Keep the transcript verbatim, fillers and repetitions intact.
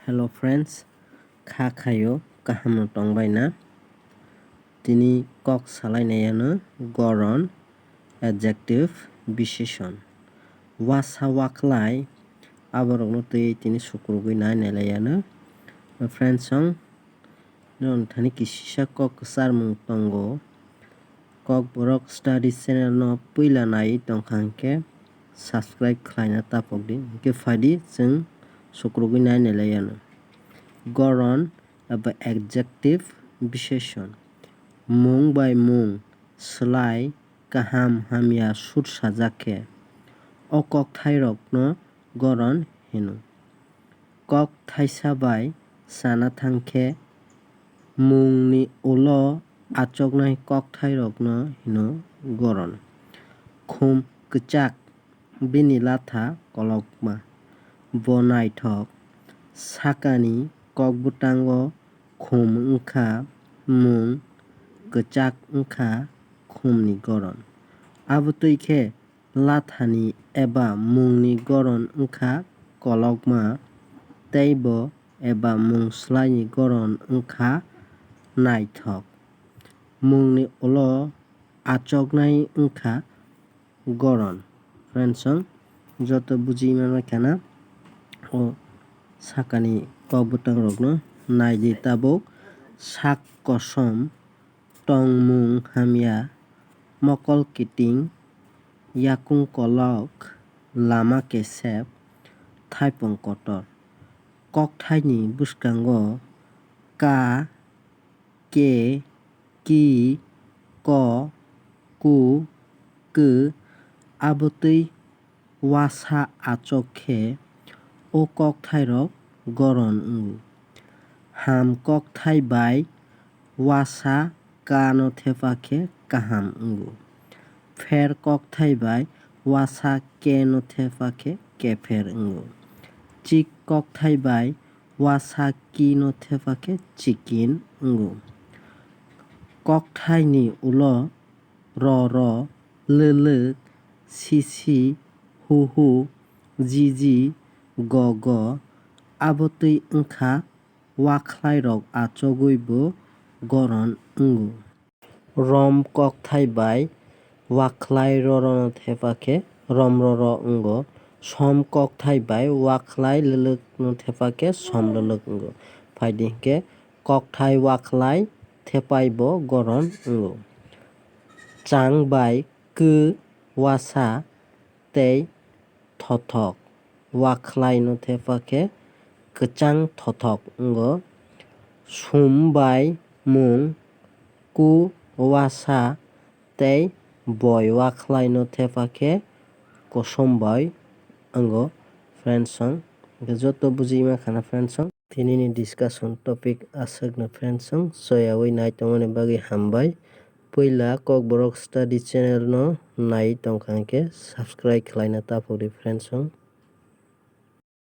Hello friends, kha khayo kaham no tongbai na? Tini kok salai nai ano goron, adjective, biseshon. Wasa waklai aborok no twi tini sukrugwi nai nai lai ano. Friends song, non thani kisisa kok kwcharmung tongo. Kokborok Study channel no puila naiwi tongkha hinkhe subscribe khlaina tapokdi. Hinkhe phaidi chwng sukrugwi nai nai lai ano. Goron eba adjective, biseshon. Mung bai mung swlai kaham hamya sut sajak khe o kokthairokno goron hino. Kok thaisa bai chana thang khe mungni ulo achoknai kokthairokno hino goron. Khum kwchak, bini latha kolokma. Bo naithok. Sakani kokbwtango khum wngkha mung, kwchak wngkha khumni goron. Abotwi khe lathani eba mungni goron wngkha kolokma, tei bo eba mung swlaini goron wngkha naithok. Mungni ulo achoknai wngkha goron. Friends song, joto buji manwi khana o sakani kokbwtangrokno naidi tabuk. Sak kosom, tongmung hamya, mokol kiting, yakung kolok, lama kesep, thaipung kotor. Kokthaini bwskango ka, ke, ki, ko, ku, kw, abotwi wasa achok khe o kokthairok goron wngo. Ham kokthai bai wasa ka no thepa khe kaham wngo. Pher kokthai bai wasa ke no thepa khe kepher wngo. Chik kokthai bai wasa ki no thepa khe chikin wngo. Kokthaini ulo ro ro, lwlwk, sisi, huhu, jiji, gogo, abotwi wngkha wakhlairok achogwibo goron wngo. Rom kokthai bai wakhlai rorono thepa khe romroro wngo. Som kokthai bai wakhlai lwlwkno thepa khe somlwlwk wngo. Phaidi hinkhe kokthai wakhlai thepaibo goron wngo. Chang bai kw wasa tei thothok, wakhlai no thepa khe kwchang thothok wngo. Sum bai mung, ku wasa tei boi wakhlai no thepa khe kosom boi wngo. Friends song, joto buji ma khana friends song. Tini ni discussion topic aswk no friends song, soyawi nai tongmani bagwi hambai. Puila Kokborok Study channel no nai tongkha hinkhe subscribe khlaina tapok di friends song.